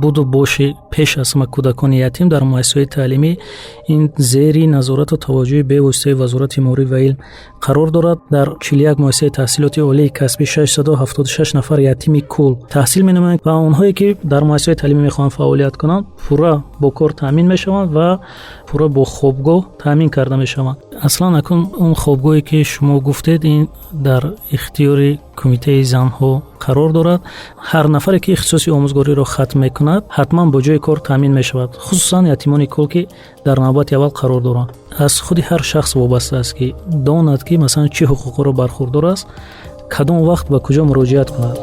Буду боши пеш аз ҳама кӯдакони ятим дар муассисаҳои таълимӣ ин зери назорату таваҷҷӯҳи бевоситаи Вазорати маориф ва илм қарор дорад. Дар 41 муассисаи таҳсилоти олии касбӣ 676 нафар ятими кул таҳсил менамоянд ва онҳое ки дар муассисаҳои таълимӣ мехоҳанд фаъолият кунанд, пурра бо кор таъмин мешаванд ва пурра бо хобгоҳ таъмин карда мешаванд. Аслан акун он хобгоҳе ки шумо гуфтед, ин дар ихтиёри кумитаи занҳо қарор дорад. Ҳар нафаре ки ихтисоси омӯзгориро хатм мекунад, ҳатман бо ҷои кор таъмин мешавад, хусусан ятимони кул, ки дар навбати аввал қарор доранд. Аз худи ҳар шахс вобаста аст, ки донад, ки масалан чӣ ҳуқуқҳоро бархурдор аст, кадом вақт ба куҷо муроҷиат кунад.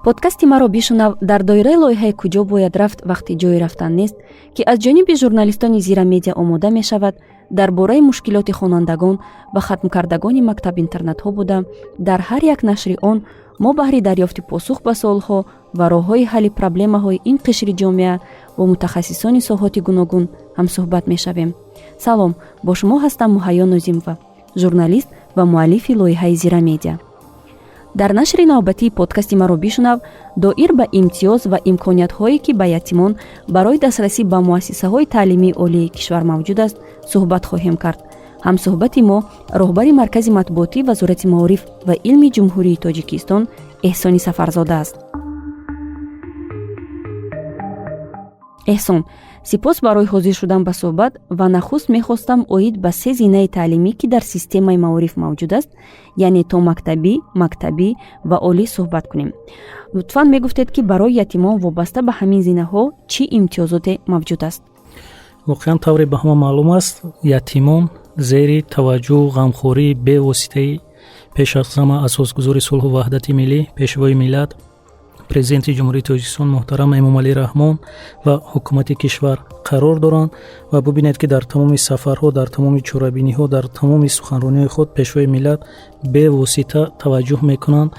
Подкасти «Маро бишунав» дар доираи лоиҳаи «Куҷо бояд рафт, вақти ҷои рафтан нест», ки аз ҷониби журналистони Зира Медиа омода мешавад, дар бораи мушкилоти хонандагон ва хатмкардагони мактаб-интернатҳо буда, дар ҳар як нашри он мо баҳри дарёфти посух ба суолҳо ва роҳҳои ҳалли проблемаҳои ин қишри ҷомеа бо мутахассисони соҳоти гуногун ҳамсӯҳбат мешавем. Салом, бо шумо ҳастам Муҳайё Нозимова, журналист ва муаллифи лоиҳаи Зира Медиа. Дар нашри навбатии подкасти «Маро бишунав» доир ба имтиёз ва имкониятҳое, ки ба ятимон барои дастрасӣ ба муассисаҳои таълимии олии кишвар мавҷуд аст, суҳбат хоҳем кард. Ҳамсӯҳбати мо роҳбари маркази матбуотии Вазорати маориф ва илми Ҷумҳурии Тоҷикистон Эҳсони Сафарзода аст. Эҳсон, сипос барои ҳозир шудан ба суҳбат ва нахуст мехостам оид ба се зинаи таълимӣ, ки дар системаи маориф мавҷуд аст, яъне томактабӣ, мактабӣ ва олӣ, суҳбат кунем. Лутфан мегуфтед, ки барои ятимон вобаста ба ҳамин зинаҳо чӣ имтиёзоте мавҷуд аст? Воқеан, тавре ба ҳама маълум аст, ятимон зери таваҷҷӯҳ, ғамхории бевоситаи пеш аз ҳама асосгузори сулҳу ваҳдати миллӣ, Пешвои миллат, Президенти Ҷумҳурии Тоҷикистон муҳтарам Эмомалӣ Раҳмон ва ҳукумати кишвар қарор доранд. Ва бубинед, ки дар тамоми сафарҳо, дар тамоми чорабиниҳо, дар тамоми суханрониҳои худ Пешвои миллат бевосита таваҷҷӯҳ мекунанд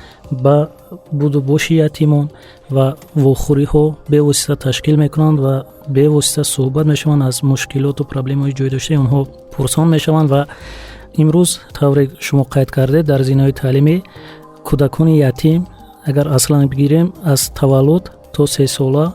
ба буду боши ятимон ва вохӯриҳо бевосита ташкил мекунанд ва бевосита суҳбат мешаванд, аз мушкилоту проблемаҳои ҷой доштаи онҳо пурсон мешаванд. Ва имрӯз, тавре шумо қайд кардед, дар зинаҳои таълимӣ кӯдакони ятим, агар аслан бигирем, аз таваллуд то 3 сола,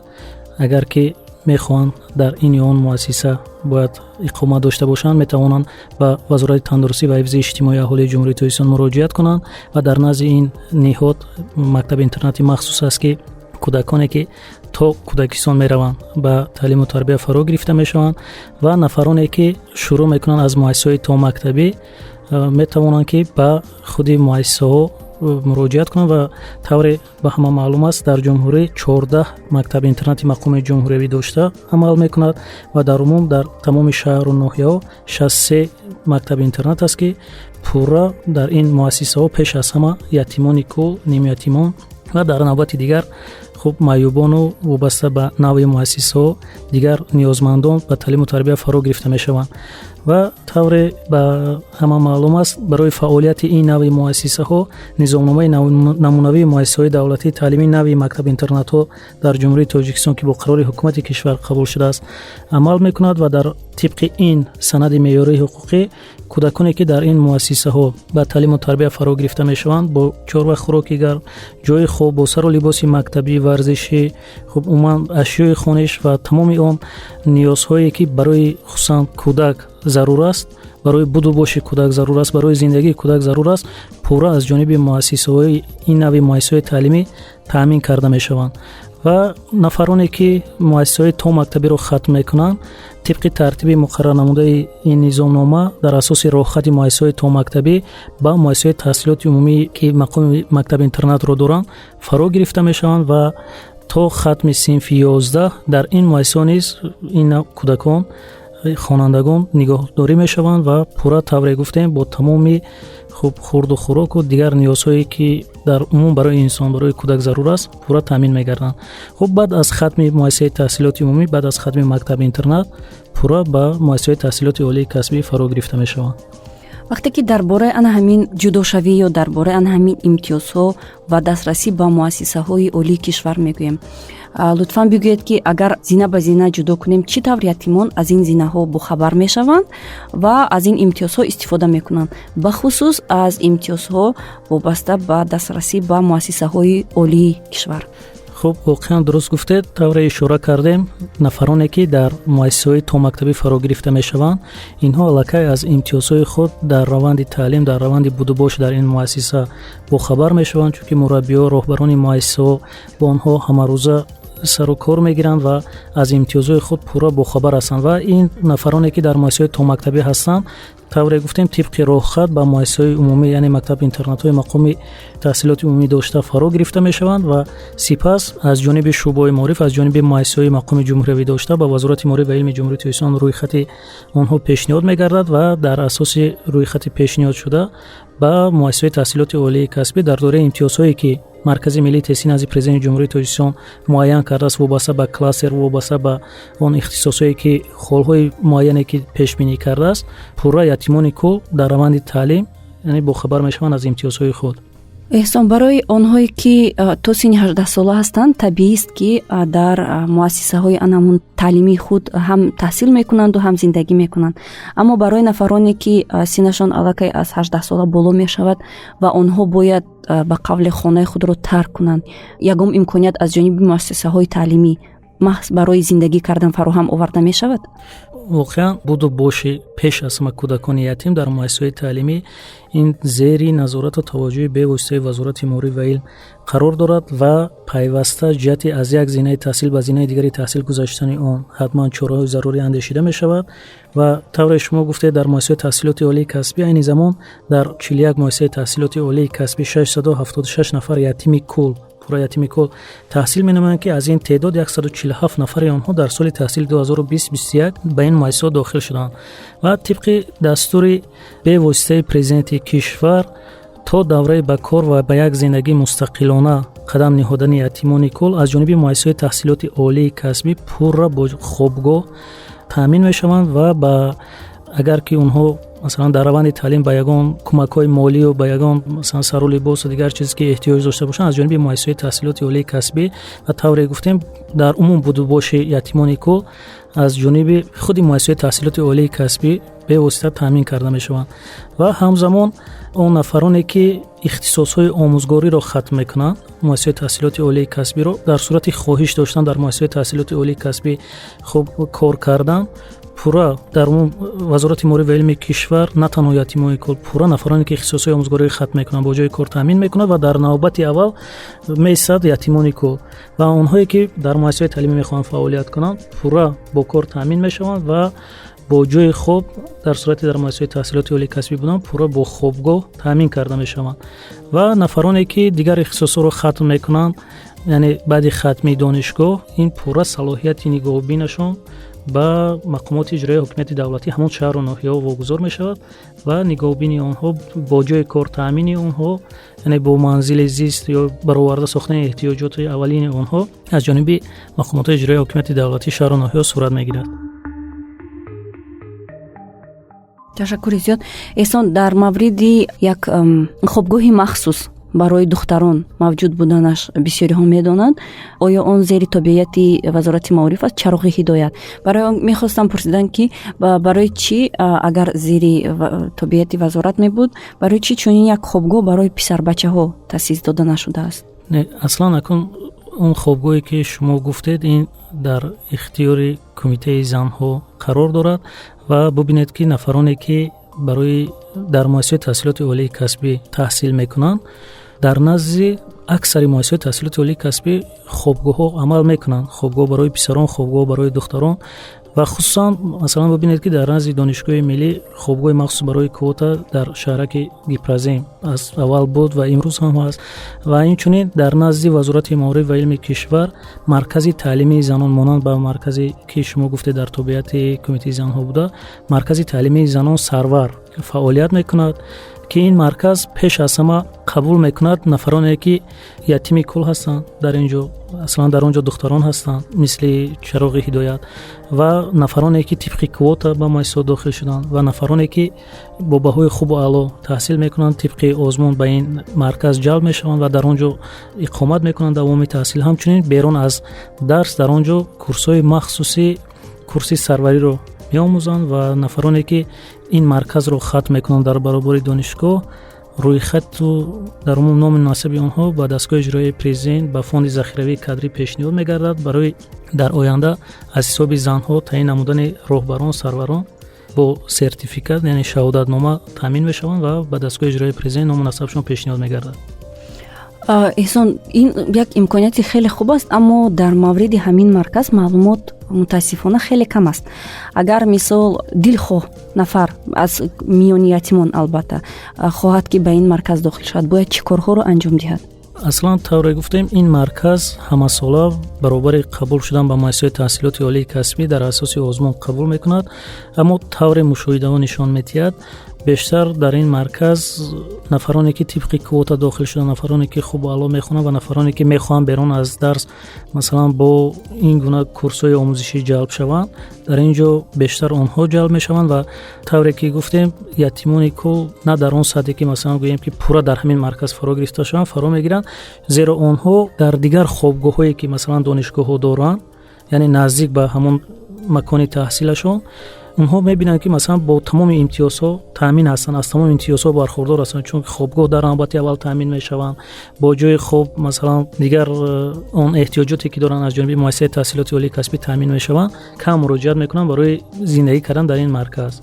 агар ки мехоҳанд дар ин ё он муассиса бояд иқомат дошта бошанд, метавонанд ба Вазорати тандурустӣ ва ҳифзи иҷтимоии аҳолии Ҷумҳурии Тоҷикистон муроҷиат кунанд ва дар назди ин ниҳод мактаби интернати махсус аст, ки кӯдаконе ки то кӯдакистон мераванд, ба таълиму тарбия фаро гирифта мешаванд ва нафароне ки шурӯъ мекунанд аз муассисаҳои томактабӣ, метавонанд ки ба худи муассисаҳо муроҷиат кунанд. Ва тавре ба ҳама маълум аст, дар ҷумҳурӣ 14 мактаби интернати мақоми ҷумҳуриявӣ дошта амал мекунад ва дар умум дар тамоми шаҳру ноҳияҳо 63 мактаби интернат аст, ки пурра дар ин муассисаҳо пеш аз ҳама ятимони кул, нимятимон ва дар навбати дигар хуб маъюбону вобаста ба навъи муассисаҳо дигар ниёзмандон ба таълиму тарбия фаро гирифта мешаванд. Ва тавре ба ҳама маълум аст, барои фаъолияти ин навъи муассисаҳо низомномаи намунавии муассисаҳои давлатии таълимии нави мактаби интернатҳо дар Ҷумҳурии Тоҷикистон, ки бо қарори ҳукумати кишвар қабул шудааст, амал мекунад. Ва дар тибқи ин санади меъёрии ҳуқуқӣ кӯдаконе ки дар ин муассисаҳо ба таълиму тарбия фаро гирифта мешаванд, бо чор вақт хӯроки гарм, ҷои хоб, бо сару либоси мактабӣ, варзишӣ, хуб, умуман ашёи хониш ва тамоми он ниёзҳое ки барои хусусан кӯдак зарур аст, барои буду боши кӯдак зарур аст, барои зиндагии кӯдак зарур аст, пурра аз ҷониби муассисаҳои ин нави муассисаҳои таълимӣ таъмин карда мешаванд. Ва нафароне ки муассисаҳои томактабиро хатм мекунанд, тибқи тартиби муқаррарнамудаи ин низомнома, дар асоси роҳхати муассисаҳои томактабӣ ба муассисаҳои таҳсилоти умумӣ, ки мақоми мактаби интернатро доранд, фаро гирифта мешаванд ва то хатми синфи 11 дар ин муассисаҳо низ ин кӯдакон, хонандагон нигоҳдорӣ мешаванд ва пурра, тавре гуфтем, бо тамоми хуб хурду хӯроку дигар ниёзҳое ки дар умум барои инсон, барои кӯдак зарур аст, пурра таъмин мегарданд. Хуб, баъд аз хатми муассисаи таҳсилоти умумӣ, баъд аз хатми мактаби интернат пурра ба муассисаҳои таҳсилоти олии касбӣ фаро гирифта мешаванд. Вақте ки дар бораи ана ҳамин ҷудошавӣ ё дар бораи ана ҳамин имтиёзҳо ва дастрасӣ ба муассисаҳои олии кишвар мегӯем, Лутфан бигӯед, ки агар зина ба зина ҷудо кунем, чӣ тавр ятимон аз ин зинаҳо бохабар мешаванд ва аз ин имтиёзҳо истифода мекунанд, бахусус аз имтиёзҳо вобаста ба дастрасӣ ба муассисаҳои олии кишвар? Хуб, воқеан дуруст гуфтед. Тавре ишора кардем, нафароне ки дар муассисаҳои томактабӣ фаро гирифта мешаванд, инҳо аллакай аз имтиёзҳои худ дар раванди таълим, дар раванди будубош дар ин муассиса бохабар мешаванд, чунки мураббиҳо, роҳбарони муассисаҳо бо онҳо ҳамарӯза сару кор мегиранд ва аз имтиёзҳои худ пурра бохабар ҳастанд. Ва ин нафароне ки дар муассисаҳои томактабӣ ҳастанд, тавре гуфтем, тибқи роҳхат ба муассисаҳои умумӣ, яъне мактаб интернатҳои мақоми таҳсилоти умумӣ дошта фаро гирифта мешаванд ва сипас аз ҷониби шӯъбаҳои маориф, аз ҷониби муассисаҳои мақоми ҷумҳуриявӣ дошта ба Вазорати маориф ва илми Ҷумҳурии Тоҷикистон рӯйхати онҳо пешниҳод мегардад ва дар асоси рӯйхати пешниҳодшуда ба муассисаҳои таҳсилоти олии касбӣ дар доираи имтиёзҳое ки Маркази миллии тестӣ назди Президенти Ҷумҳурии Тоҷикистон муайян кардааст, вобаста ба кластер, вобаста ба он ихтисосҳое ки холҳои муайяне ки пешбинӣ кардааст, пурра ятимони кул дар раванди таълим, яъне бохабар мешаванд аз имтиёзҳои худ. Эҳсон, барои онҳое ки то синни 18сола ҳастанд, табиист, ки дар муассисаҳои анамун таълимии худ ҳам таҳсил мекунанду ҳам зиндагӣ мекунанд. Аммо барои нафароне ки синнашон аллакай аз 18сола боло мешавад ва онҳо бояд ба қавле хонаи худро тарк кунанд, ягон имконият аз ҷониби муассисаҳои таълимӣ маҳз барои зиндагӣ кардан фароҳам оварда мешавад? Воқеан, буду боши пеш аз ҳама кӯдакони ятим дар муассисаҳои таълимӣ ин зери назорату таваҷҷӯҳи бевоситаи Вазорати маориф ва илм қарор дорад ва пайваста ҷиҳати аз як зинаи таҳсил ба зинаи дигари таҳсил гузаштани он ҳатман чораҳои зарурӣ андешида мешавад. Ва тавре шумо гуфтед, дар муассисаҳои таҳсилоти олии касбӣ айни замон дар 41 муассисаи таҳсилоти олии касбӣ 676 нафар ятими кул, пурра ятими кул таҳсил менамоянд, ки аз ин теъдод 147 нафари онҳо дар соли таҳсили 2020-21 ба ин муассисаҳо дохил шуданд. Ва тибқи дастури бевоситаи Президенти кишвар, то давраи ба кор ва ба як зиндагии мустақилона қадам ниҳодани ятимони кул аз ҷониби муассисаҳои таҳсилоти олии касбӣ пурра бо хобгоҳ таъмин мешаванд. Ва ба агар ки онҳо, масалан, дар раванди таълим ба ягон кӯмакҳои молию ба ягон, масалан, сару либосу дигар чизе ки эҳтиёҷ дошта бошанд, аз ҷониби муассисаҳои таҳсилоти олии касбӣ ва, тавре гуфтем, дар умум будубоши ятимони кул аз ҷониби худи муассисаҳои таҳсилоти олии касбӣ бевосита таъмин карда мешаванд. Ва ҳамзамон он нафароне ки ихтисосҳои омӯзгориро хатм мекунанд муассисаҳои таҳсилоти олии касбиро, дар сурати хоҳиш доштан дар муассисаҳои таҳсилоти олии касбӣ хуб кор кардан, пурра дар умум Вазорати маориф ва илми кишвар на танҳо ятимони кул, пурра нафароне ки ихтисосҳои омӯзгориро хатм мекунанд, бо ҷои кор таъмин мекунад ва дар навбати аввал меистад ятимони кул. Ва онҳое ки дар муассисаҳои таълимӣ мехоҳанд фаъолият кунанд, пурра бо кор таъмин мешаванд ва бо ҷои хоб, дар сурати дар муассисаҳои таҳсилоти олии касбӣ будан, пурра бо хобгоҳ таъмин карда мешаванд. Ва нафароне ки дигар ихтисосҳоро хатм мекунанд, яъне баъди хатми донишгоҳ, ин пурра салоҳияти нигоҳубинашон ба мақомоти иҷроияи ҳокимияти давлатӣ ҳамон шаҳру ноҳияҳо вогузор мешавад ва нигоҳубини онҳо, бо ҷои кор таъмини онҳо, яъне бо манзили зист ё бароварда сохтани эҳтиёҷоти аввалини онҳо аз ҷониби мақомоти иҷроияи ҳокимияти давлатии шаҳру ноҳияҳо сурат мегирад. Ташаккури зиёд, Эҳсон. Дар мавриди як хобгоҳи махсус барои духтарон мавҷуд буданаш бисёриҳо медонанд. Оё он зери тобеияти Вазорати маориф аст, «Чароғи ҳидоят»? Барои он мехостам пурсидан, ки барои чӣ, агар зери тобеияти вазорат мебуд, барои чӣ чунин як хобгоҳ барои писарбачаҳо таъсис дода нашудааст? Не, аслан акун он хобгоҳе ки шумо гуфтед, ин дар ихтиёри Кумитаи занҳо қарор дорад. Ва бубинед, ки нафароне ки барои дар муассисаҳои таҳсилоти олии касбӣ таҳсил мекунанд, дар назди аксари муассисаҳои таҳсилоти олии касбӣ хобгоҳҳо амал мекунанд: хобгоҳ барои писарон, хобгоҳ барои духтарон. Ва хусусан, масалан, бубинед, ки дар назди Донишгоҳи миллӣ хобгоҳи махсус барои квота дар шаҳраки Гипрозем аз аввал буд ва имрӯз ҳам ҳаст. Ва инчунин дар назди Вазорати маориф ва илми кишвар маркази таълимии занон, монанд ба марказе ки шумо гуфтед дар тобеияти Кумитаи занҳо буда, маркази таълимии занон «Сарвар». Фаъолият мекунад, ки ин марказ пеш аз ҳама қабул мекунад нафароне, ки ятими кул ҳастанд. Дар ин ҷо аслан дар он ҷо духтарон ҳастанд, мисли Чароғи ҳидоят, ва нафароне, ки тибқи квота ба муассисот дохил шуданд, ва нафароне, ки бо баҳои хубу аъло таҳсил мекунанд, тибқи озмун ба ин марказ ҷалб мешаванд ва дар он ҷо иқомат мекунанд давоми таҳсил. Ҳамчунин берун аз дарс дар он ҷо курсҳои махсуси курси сарвариро меомӯзанд. Ва нафароне, ки ин марказро хатм мекунанд, дар баробари донишгоҳ рӯйхату дар умум номи насаби онҳо ба дастгоҳи иҷроияи президент, ба фонди захиравии кадрӣ пешниҳод мегардад барои дар оянда аз ҳисоби занҳо таъин намудани роҳбарон, сарварон. Бо сертификат, яъне шаҳодатнома таъмин мешаванд ва ба дастгоҳи иҷроияи президент ному насабшон пешниҳод мегардад. Эҳсон, ин як имконияти хеле хуб аст, аммо дар мавриди ҳамин марказ маълумот мутаассифона хеле кам аст. Агар, мисол, дилхоҳ нафар аз миёни ятимон, албатта, хоҳад, ки ба ин марказ дохил шавад, бояд чӣ корҳоро анҷом диҳад? Аслан, тавре гуфтем, ин марказ ҳамасола баробари қабул шудан ба муассисаҳои таҳсилоти олии касбӣ дар асоси озмун қабул мекунад. Аммо тавре мушоҳидаҳо нишон медиҳад, бештар дар ин марказ нафароне, ки тибқи квота дохил шуда, нафароне, ки хубу аъло мехонанд, ва нафароне, ки мехоҳанд берун аз дарс, масалан, бо ин гуна курсҳои омӯзишӣ ҷалб шаванд, дар ин ҷо бештар онҳо ҷалб мешаванд. Ва тавре ки гуфтем, ятимони кул на дар он сатҳе, ки, масалан, гӯем, ки пурра дар ҳамин марказ фаро гирифта шаванд, фаро мегиранд, зеро онҳо дар дигар хобгоҳҳое, ки, масалан, донишгоҳҳо доранд, яъне наздик ба ҳамон макони таҳсилашон, онҳо мебинанд, ки, масалан, бо тамоми имтиёзҳо таъмин ҳастанд, аз тамоми имтиёзҳо бархурдор ҳастанд, чунки хобгоҳ дар навбати аввал таъмин мешаванд, бо ҷои хоб, масалан, дигар он эҳтиёҷоте, ки доранд, аз ҷониби муассисаи таҳсилоти олии касбӣ таъмин мешаванд, кам муроҷиат мекунанд барои зиндагӣ кардан дар ин марказ.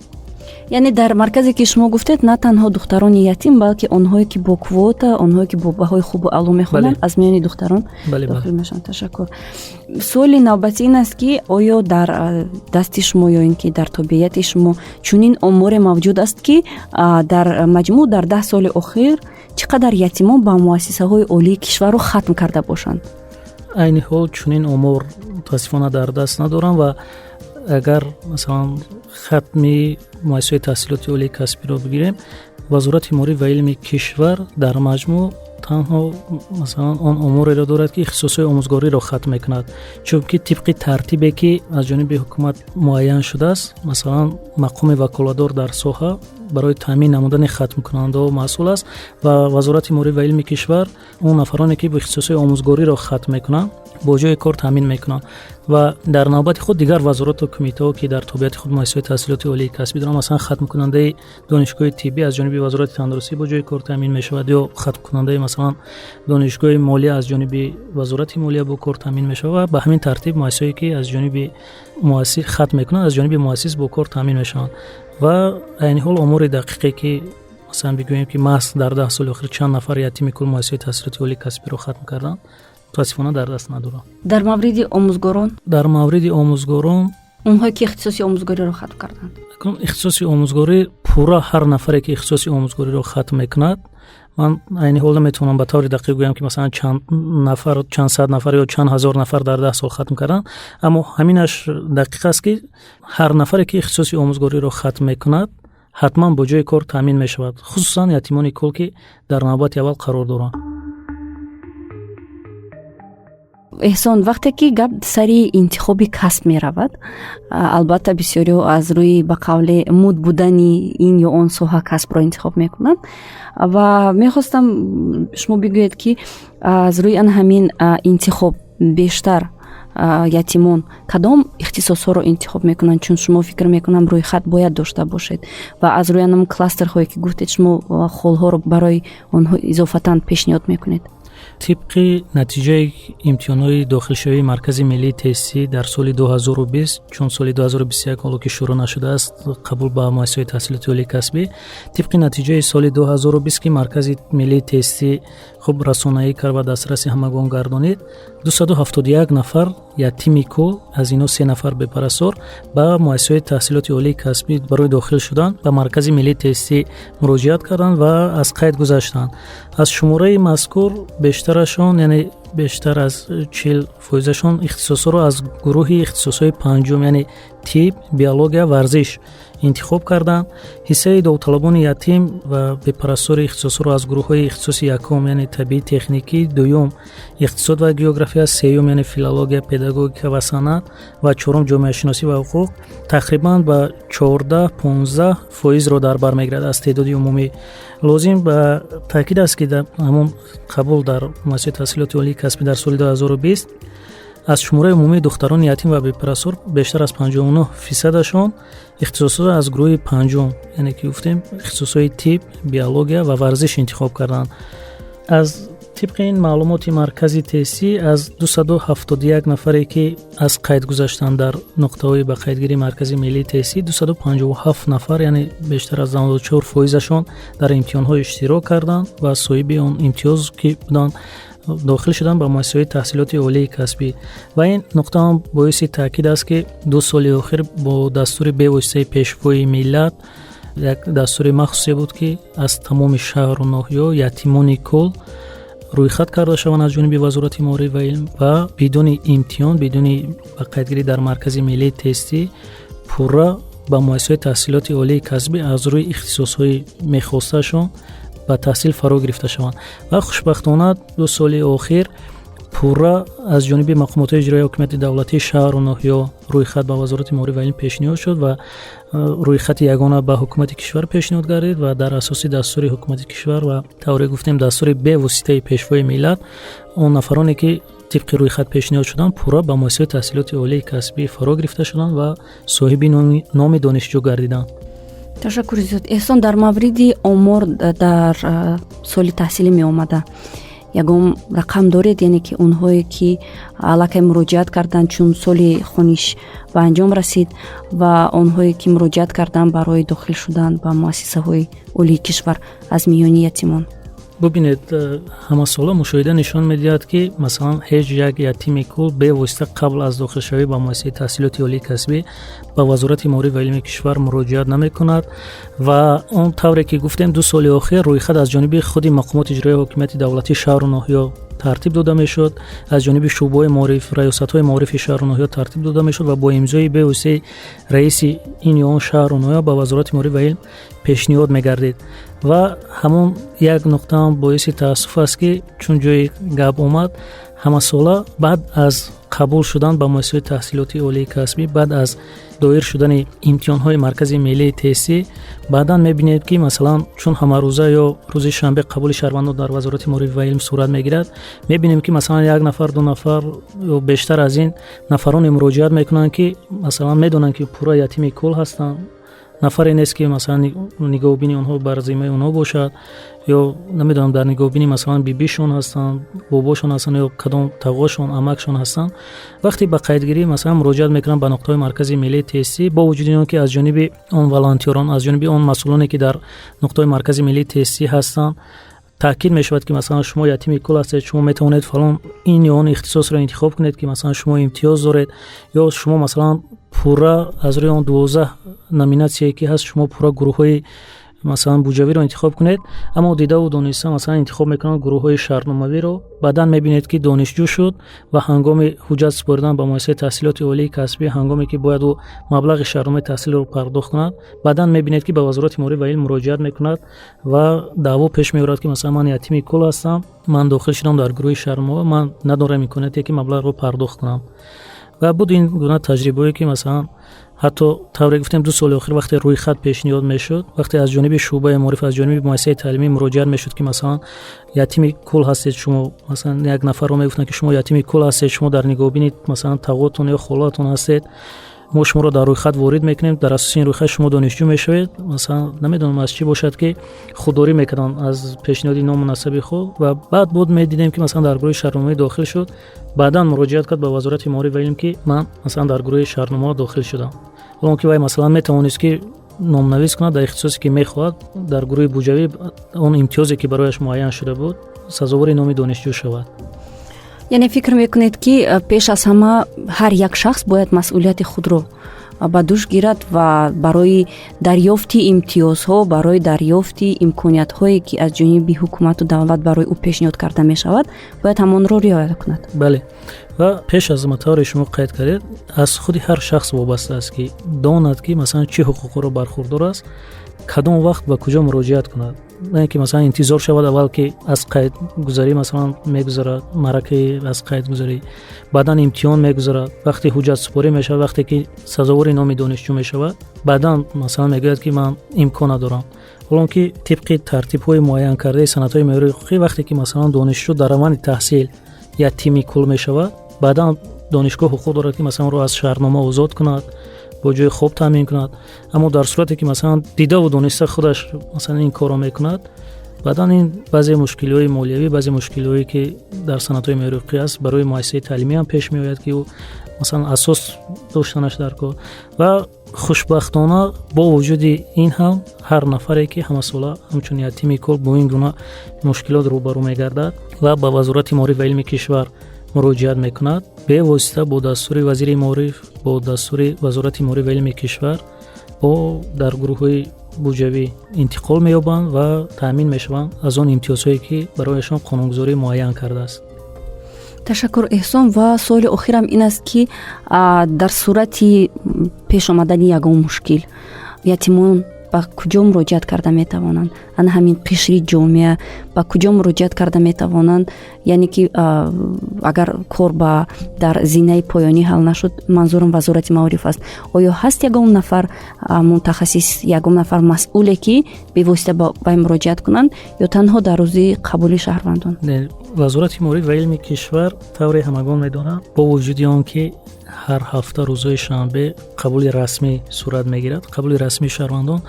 Яъне дар марказе, ки шумо гуфтед, на танҳо духтарони ятим, балки онҳое, ки бо квота, онҳое, ки бо баҳои хубу аъло мехонанд, аз миёни духтарон дохил мешаванд. Ташаккур. Суоли навбатӣ ин аст, ки оё дар дасти шумо ё ин ки дар тобеияти шумо чунин оморе мавҷуд аст, ки дар маҷмӯъ дар 10 соли охир чӣ қадар ятимон ба муассисаҳои олии кишварро хатм карда бошанд? Айни ҳол чунин омор, мутаассифона, дар даст надорам. Ва агар, масалан, хатми муассисаҳои таҳсилоти олии касбиро бигирем, Вазорати маориф ва илми кишвар дар маҷмӯъ танҳо, масалан, он омореро дорад, ки ихтисосҳои омӯзгориро хатм мекунад, чунки тибқи тартибе, ки аз ҷониби ҳукумат муайян шудааст, масалан, мақоми ваколатдор дар соҳа барои таъмин намудани хатмкунандаҳо масъул аст. Ва Вазорати маориф ва илми кишвар он нафароне, ки ихтисосҳои омӯзгориро хатм мекунанд, бо ҷои кор таъмин мекунанд. Ва дар навбати худ дигар вазорату кумитаҳо, ки дар тобеияти худ муассисаҳои таҳсилоти олии касбӣ доранд, масалан, хатмкунандаи донишгоҳи тиббӣ аз ҷониби Вазорати тандурустӣ бо ҷои кор таъмин мешавад, ё хатмкунандаи, масалан, донишгоҳи молия аз ҷониби Вазорати молия бо кор таъмин мешавад. Ва ба ҳамин тартиб муассисаҳое, ки аз ҷониби муассис хатм мекунанд, аз ҷониби муассис бо кор таъмин мешаванд. Ва айни ҳол омори дақиқе, ки, масалан, бигӯем, ки маҳз дар 10 соли охир чанд нафар ятими кул муассисаҳои таҳсилоти олии касбиро хатм карданд, мутаассифона, дар даст надорам. Дар мавриди омӯзгорон? Дар мавриди омӯзгорон? Онҳое, ки ихтисоси омӯзгориро хатм карданд. Ихтисоси омӯзгорӣ пурра, ҳар нафаре, ки ихтисоси омӯзгориро хатм мекунад, ман айни ҳол наметавонам ба таври дақиқ гӯям, ки, масалан, чанд нафар, чанд сад нафар ё чанд ҳазор нафар дар 10 сол хатм карданд. Аммо ҳаминаш дақиқ аст, ки ҳар нафаре, ки ихтисоси омӯзгориро хатм мекунад, ҳатман бо ҷои кор таъмин мешавад, хусусан ятимони кул, ки дар навбати аввал қарор доранд. Эҳсон, вақте ки гап сари интихоби касб меравад, албатта, бисёриҳо аз рӯи, ба қавле, муд будани ин ё он соҳа касбро интихоб мекунанд. Ва мехостам шумо бигӯед, ки аз рӯи ан ҳамин интихоб бештар ятимон кадом ихтисосҳоро интихоб мекунанд? Чун шумо, фикр мекунам, рӯйхат бояд дошта бошед ва аз рӯи анам кластерҳое, ки гуфтед, шумо холҳоро барои онҳо изофатан пешниҳод мекунед. Тибқи натиҷаи имтиҳонҳои дохилшавии Маркази миллии тестӣ дар соли 2020, чун соли 2021 ҳоло ки шурӯъ нашудааст қабул ба муассисаҳои таҳсилоти олии касбӣ, тибқи натиҷаи соли 2020, ки Маркази миллии тестӣ хуб расонаӣ кард ва дастраси ҳамагон гардонид, 271 нафар ятими кул, аз инҳо се нафар бепарастор, ба муассисаҳои таҳсилоти олии касбӣ барои дохил шудан ба Маркази миллии тестӣ муроҷиат карданд ва аз қайд гузаштанд. Аз шумораи мазкур бештарашон, яъне бештар аз 40 фоизашон, ихтисосҳоро аз гурӯҳи ихтисосҳои панҷум, яъне Тиб, биология, варзиш интихоб карданд. Ҳиссаи довталабони ятим ва бепарастори ихтисосҳоро аз гурӯҳҳои ихтисоси якум, яъне табиӣ техникӣ, дуюм иқтисод ва география, сеюм, яъне филология, педагогика ва санъат, ва чорум ҷомеашиносӣ ва ҳуқуқ, тақрибан ба 14-15 фоизро дар бар мегирад аз теъдоди умумӣ. Лозим ба таъкид аст, ки дар ҳамон қабул дар муассисаи таҳсилоти олии касбӣ дар соли 2020 аз шумораи умумии духтарони ятим ва бепарастор бештар аз 59 фисадашон ихтисосҳоро аз гурӯҳи панҷум, яъне ки гуфтем, ихтисосҳои тиб, биология ва варзиш интихоб карданд. Аз тибқи ин маълумоти маркази тестӣ, аз 271 нафаре, ки аз қайд гузаштанд дар нуқтаҳои ба қайдгирии Маркази миллии тестӣ, 257 нафар, яъне бештар аз 94 фоизашон дар имтиҳонҳо иштирок карданд ва соҳиби он имтиёз ки буданд, дохил шуданд ба муассисаҳои таҳсилоти олии касбӣ. Ва ин нуқта ҳам боиси таъкид аст, ки 2 соли охир бо дастури бевоситаи Пешвои миллат як дастури махсусе буд, ки аз тамоми шаҳру ноҳиё ятимони кул рӯйхат карда шаванд аз ҷониби Вазорати маориф ва илм ва бидуни имтиҳон, бидуни ба қайдгирӣ дар Маркази миллии тестӣ пурра ба муассисаҳои таҳсилоти олии касбӣ аз рӯи ихтисосҳои мехостаашон ба таҳсил фаро гирифта шаванд. Ва хушбахтона, 2 соли охир пурра аз ҷониби мақомотҳои иҷроияи ҳокимияти давлатии шаҳру ноҳиё рӯйхат ба Вазорати маориф ва илм пешниҳод шуд ва рӯйхати ягона ба ҳукумати кишвар пешниҳод гардид. Ва дар асоси дастури ҳукумати кишвар ва тавре гуфтем, дастури бевоситаи Пешвои миллат, он нафароне, ки тибқи рӯйхат пешниҳод шуданд, пурра ба муассисаҳои таҳсилоти олии касбӣ фаро гирифта шуданд ва соҳиби номи донишҷӯ гардиданд. Ташаккури зиёд, Эҳсон. Дар мавриди омор дар соли таҳсилӣ меомада ягон рақам доред, яъне ки онҳое ки аллакай муроҷиат карданд, чун соли хониш ба анҷом расид, ва онҳое ки муроҷиат карданд барои дохил шудан ба муассисаҳои олии кишвар аз миёни ятимон? Бубинед, ҳамасола мушоҳида нишон медиҳад, ки масалан ҳеҷ як ятими кул бевосита қабл аз дохилшавӣ ба муассисаи таҳсилоти олии касбӣ ба Вазорати маориф ва илми кишвар муроҷиат намекунад. Ва он тавре ки гуфтем, 2 соли охир рӯйхат аз ҷониби худи мақомоти иҷроияи ҳокимияти давлатии шаҳру ноҳиё тартиб дода мешуд, аз ҷониби шӯъбаҳои маориф, раёсатҳои маорифи шаҳру ноҳиё тартиб дода мешуд ва бо имзои бевоситаи раиси ин ё он шаҳру ноҳия ба Вазорати маориф ва илм пешниҳод мегардид. Ва ҳамон як нуқтаам боиси таассуф аст, ки чун ҷои гап омад, ҳамасола баъд аз қабул шудан ба муассисаҳои таҳсилоти олии касбӣ, баъд аз доир шудани имтиҳонҳои Маркази миллии тестӣ, баъдан мебинед, ки масалан чун ҳамарӯза ё рӯзи шанбе қабули шаҳрвандон дар Вазорати маориф ва илм сурат мегирад, мебинем, ки масалан як нафар, ду нафар ё бештар аз ин нафароне муроҷиат мекунанд, ки масалан медонанд, ки пурра ятими кул ҳастанд, нафаре нест, ки масалан нигоҳубини онҳо бар зиммаи онҳо бошад, ё намедонам, дар нигоҳубини масалан бибишон ҳастанд, бобошон ҳастанд ё кадом тағошон, амакшон ҳастанд. Вақте ба қайдгирӣ масалан муроҷиат мекунанд ба нуқтаҳои Маркази миллии тестӣ, бо вуҷуди он ки аз ҷониби он волонтёрон, аз ҷониби он масъулоне, ки дар нуқтаҳои Маркази миллии тестӣ ҳастанд, таъкид мешавад, ки масалан шумо ятими кул ҳастед, шумо метавонед фалон ин ё он ихтисосро интихоб кунед, ки масалан шумо имтиёз доред, ё шумо масалан пурра аз рӯи он 12 номинатсияе ки ҳаст, шумо пурра гурӯҳҳои масалан буҷавиро интихоб кунед. Аммо дидаву дониста масалан интихоб мекунанд гурӯҳҳои шартномавиро. Баъдан мебинед, ки донишҷӯ шуд ва ҳангоми ҳуҷҷат супоридан ба муассисаи таҳсилоти олии касбӣ, ҳангоме ки бояд ӯ маблағи шартномаи таҳсилро пардохт кунад, баъдан мебинед, ки ба Вазорати маориф ва илм муроҷиат мекунад ва даъво пеш меорад, ки масалан ман ятими кул ҳастам, ман дохил шудам дар гурӯҳи шартнома, ман надорам имконияте, ки маблағро пардохт кунам. Ва буд ин гуна таҷрибаое, ки масалан ҳатто тавре гуфтем, 2 соли охир вақте рӯйхат пешниҳод мешуд, вақте аз ҷониби шӯъбаи маориф, аз ҷониби муассисаи таълимӣ муроҷиат мешуд, ки масалан ятими кул ҳастед шумо, масалан як нафарро мегуфтанд, ки шумо ятими кул ҳастед, шумо дар нигоҳубини масалан тағотон ё холаатон ҳастед, мо шуморо дар рӯйхат ворид мекунем, дар асоси ин рӯйхат шумо донишҷӯ мешавед, масалан намедонам аз чӣ бошад, ки худдорӣ мекарданд аз пешниҳоди ному насаби худ. Ва баъд буд медидем, ки масалан дар гурӯҳи шартномавӣ дохил шуд, баъдан муроҷиат кард ба Вазорати маориф ва илм, ки ман масалан дар гурӯҳи шартномаҳо дохил шудам, ҳолон ки вай масалан метавонист, ки номнавис кунад дар ихтисосе, ки мехоҳад, дар гурӯҳи буҷавӣ он имтиёзе, ки барояш муайян шуда буд, сазовори номи донишҷӯ шавад. Яъне фикр мекунед, ки пеш аз ҳама ҳар як шахс бояд масъулияти худро ба дӯш гирад ва барои дарёфти имтиёзҳо, барои дарёфти имкониятҳое, ки аз ҷониби ҳукумату давлат барои ӯ пешниҳод карда мешавад, бояд ҳамонро риоя кунад? Бале. Ва пеш аз ҳама, тавре шумо қайд кардед, аз худи ҳар шахс вобаста аст, ки донад, ки масалан чӣ ҳуқуқҳоро бархурдор аст, кадом вақт ба куҷо муроҷиат кунад, на ин ки масалан интизор шавад аввал, ки аз қайдгузарӣ масалан мегузарад, маъракаи аз қайдгузарӣ, баъдан имтиҳон мегузарад, вақте ҳуҷҷатсупорӣ мешавад, вақте ки сазовори номи донишҷӯ мешавад, баъдан масалан мегӯяд, ки ман имкон надорам. Ҳолон ки тибқи тартибҳои муайянкардаи санадҳои меъёрии ҳуқуқӣ, вақте ки масалан донишҷӯ дар раванди таҳсил ятими кул мешавад, баъдан донишгоҳ ҳуқуқ дорад, ки масалан ӯро аз шаҳрнома озод кунад, бо ҷои хоб таъмин кунад. Аммо дар сурате ки масалан дидаву дониста худаш масалан ин корро мекунад, баъдан ин баъзе мушкилиҳои молиявӣ, баъзе мушкилиҳое ки дар санадҳои меъёрии ҳуқуқӣ аст, барои муассисаи таълимӣ ҳам пеш меояд, ки ӯ масалан асос доштанаш дар кор. Ва хушбахтона, бо вуҷуди ин ҳам, ҳар нафаре ки ҳамасола ҳамчун ятими кул бо ин гуна мушкилот рӯбарӯ мегардад ва ба Вазорати маориф ва илми кишвар муроҷиат мекунад, бевосита бо дастури вазири маориф, бо дастури Вазорати маориф ва илми кишвар бо дар гурӯҳҳои буҷавӣ интиқол меёбанд ва таъмин мешаванд аз он имтиёзҳое, ки барояшон қонунгузорӣ муайян кардааст. Ташаккур, Эҳсон. Ва суоли охирам ин аст, ки дар сурати пеш омадани ягон мушкил ятимон ба куҷо муроҷиат карда метавонанд? Ана ҳамин қишри ҷомеа ба куҷо муроҷиат карда метавонанд? Яъне ки агар кор ба дар зинаи поёнӣ ҳал нашуд, манзурам Вазорати маориф аст, оё ҳаст ягон нафар мутахассис, ягон нафар масъуле, ки бевосита ба вай муроҷиат кунанд, ё танҳо дар рӯзи қабули шаҳрвандон? Вазорати маориф ва илми кишвар, тавре ҳамагон медонанд, бо вуҷуди он ки ҳар ҳафта рӯзҳои шанбе қабули расмӣ сурат мегирад, қабули расмии шаҳрвандон,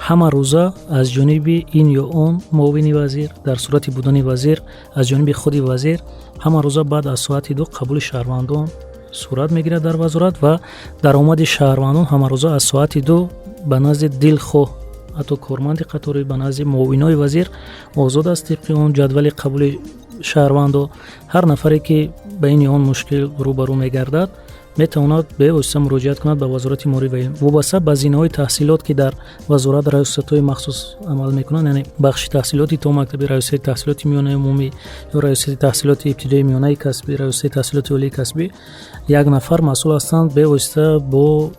ҳама рӯза аз ҷониби ин ё он муовини вазир, дар сурати будани вазир аз ҷониби худи вазир, ҳама рӯза баъд аз соати 2 қабули шаҳрвандон сурат мегирад дар вазорат. Ва даромади шаҳрвандон ҳамарӯза аз соати 2 ба назди дилхоҳ, ҳатто корманди қаторӣ, ба назди муовинои вазир озод аст. Тибқи он ҷадвали қабули шаҳрвандо, ҳар нафаре ки ба ин ё он мушкил рӯбарӯ мегардад, метавонад бевосита муроҷиат кунад ба Вазорати маориф ва илм. Вобаста ба зинаҳои таҳсилот, ки дар вазорат раёсатҳои махсус амал мекунанд, яъне бахши таҳсилоти томактабӣ, раёсати таҳсилоти миёнаи умумӣ ё раёсати таҳсилоти ибтидоии миёнаи касбӣ, раёсати таҳсилоти олии касбӣ, як нафар масъул ҳастанд бевосита бо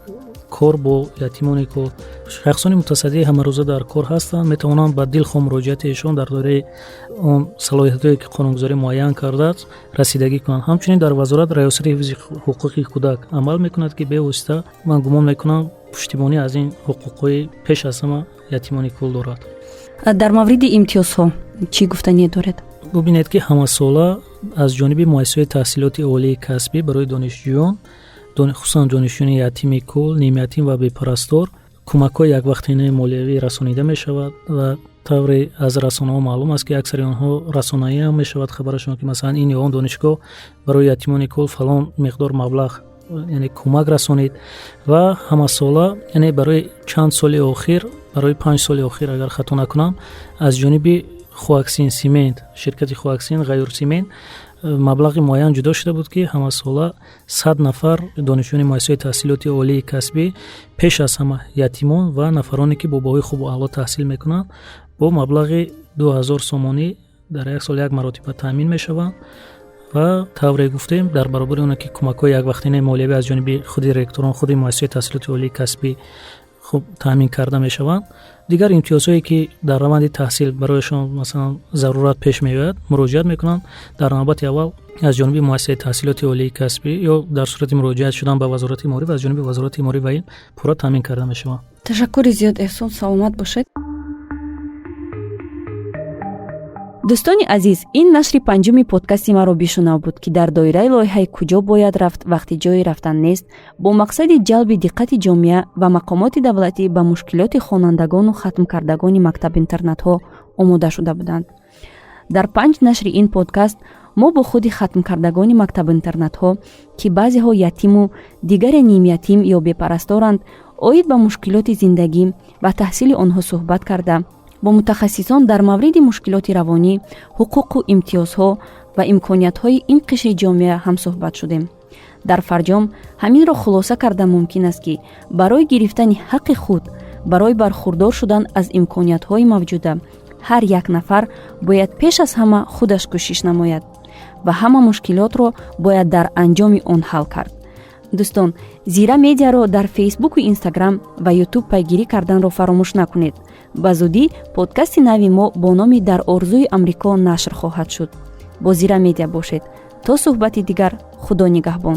кор бо ятимони кор. Шахсони мутасаддии ҳамарӯза дар кор ҳастанд, метавонанд ба дилхоҳ муроҷиати эшон дар доираи он салоҳиятҳое, ки қонунгузорӣ муайян кардааст, расидагӣ кунанд. Ҳамчунин дар вазорат раёсати ҳифзи ҳуқуқи кӯдак амал мекунад, ки бевосита, ман гумон мекунам, пуштибонӣ аз ин ҳуқуқҳои пеш аз ҳама ятимони кул дорад. Дар мавриди имтиёзҳо чӣ гуфтание доред? Бубинед, ки ҳамасола аз ҷониби муассисаҳои таҳсилоти олии касбӣ барои донишҷӯён, хусусан донишҷӯёни ятими кул, нимятим ва бепарастор, кӯмакҳои яквақтинаи молиявӣ расонида мешавад. Ва тавре аз расонаҳо маълум аст, ки аксари онҳо расонаӣ ҳам мешавад хабарашон, ки масалан ин ё он донишгоҳ барои ятимони кул фалон миқдор маблағ, яъне кӯмак расонид. Ва ҳамасола, яъне барои чанд соли охир, барои 5 соли охир, агар хато накунам, аз ҷониби Хуаксин Симент, ширкати Хуаксин Ғаюр Симент, маблағи муайян ҷудо шуда буд, ки ҳамасола 100 нафар донишҷӯёни муассисаҳои таҳсилоти олии касбӣ, пеш аз ҳама ятимон ва нафароне, ки бо баҳои хубу аъло таҳсил мекунанд, бо маблағи 2000 сомонӣ дар як сол як маротиба таъмин мешаванд. Ва тавре гуфтем, дар баробари оне ки кӯмакҳои яквақтинаи молиявӣ аз ҷониби худи ректорон, худи муассисаҳои таҳсилоти олии касбӣ хуб таъмин карда мешаванд, дигар имтиёзҳое, ки дар раванди таҳсил барояшон масалан зарурат пеш меояд, муроҷиат мекунанд, дар навбати аввал аз ҷониби муассисаи таҳсилоти олии касбӣ ё дар сурати муроҷиат шудан ба Вазорати маориф, аз ҷониби Вазорати маориф ва илм пурра таъмин карда мешаванд. Ташаккури зиёд, Эҳсон, саломат бошед. Дӯстони азиз, ин нашри панҷуми подкасти «Маро бишунав» буд, ки дар доираи лоиҳаи «Куҷо бояд рафт, вақти ҷои рафтан нест» бо мақсади ҷалби диққати ҷомеа ва мақомоти давлатӣ ба мушкилоти хонандагону хатмкардагони мактаб-интернатҳо омода шуда буданд. Дар панҷ нашри ин подкаст мо бо худи хатмкардагони мактаб-интернатҳо, ки баъзеҳо ятиму дигаре нимятим ё бепарасторанд, оид ба мушкилоти зиндагӣ ва таҳсили онҳо суҳбат карда, бо мутахассисон дар мавриди мушкилоти равонӣ, ҳуқуқу имтиёзҳо ва имкониятҳои ин қишри ҷомеа ҳамсӯҳбат шудем. Дар фарҷом ҳаминро хулоса карда мумкин аст, ки барои гирифтани ҳаққи худ, барои бархурдор шудан аз имкониятҳои мавҷуда, ҳар як нафар бояд пеш аз ҳама худаш кӯшиш намояд. Ва ҳама мушкилотро бояд дар анҷоми он ҳал кард. Дӯстон, Зира Медиаро дар Фейсбуку Инстаграм ва Ютуб пайгирӣ карданро фаромӯш накунед. Ба зудӣ подкасти нави мо бо номи «Дар орзуи Амрико» нашр хоҳад шуд. Бо Зира Медиа бошед. То суҳбати дигар, Худо нигаҳбон.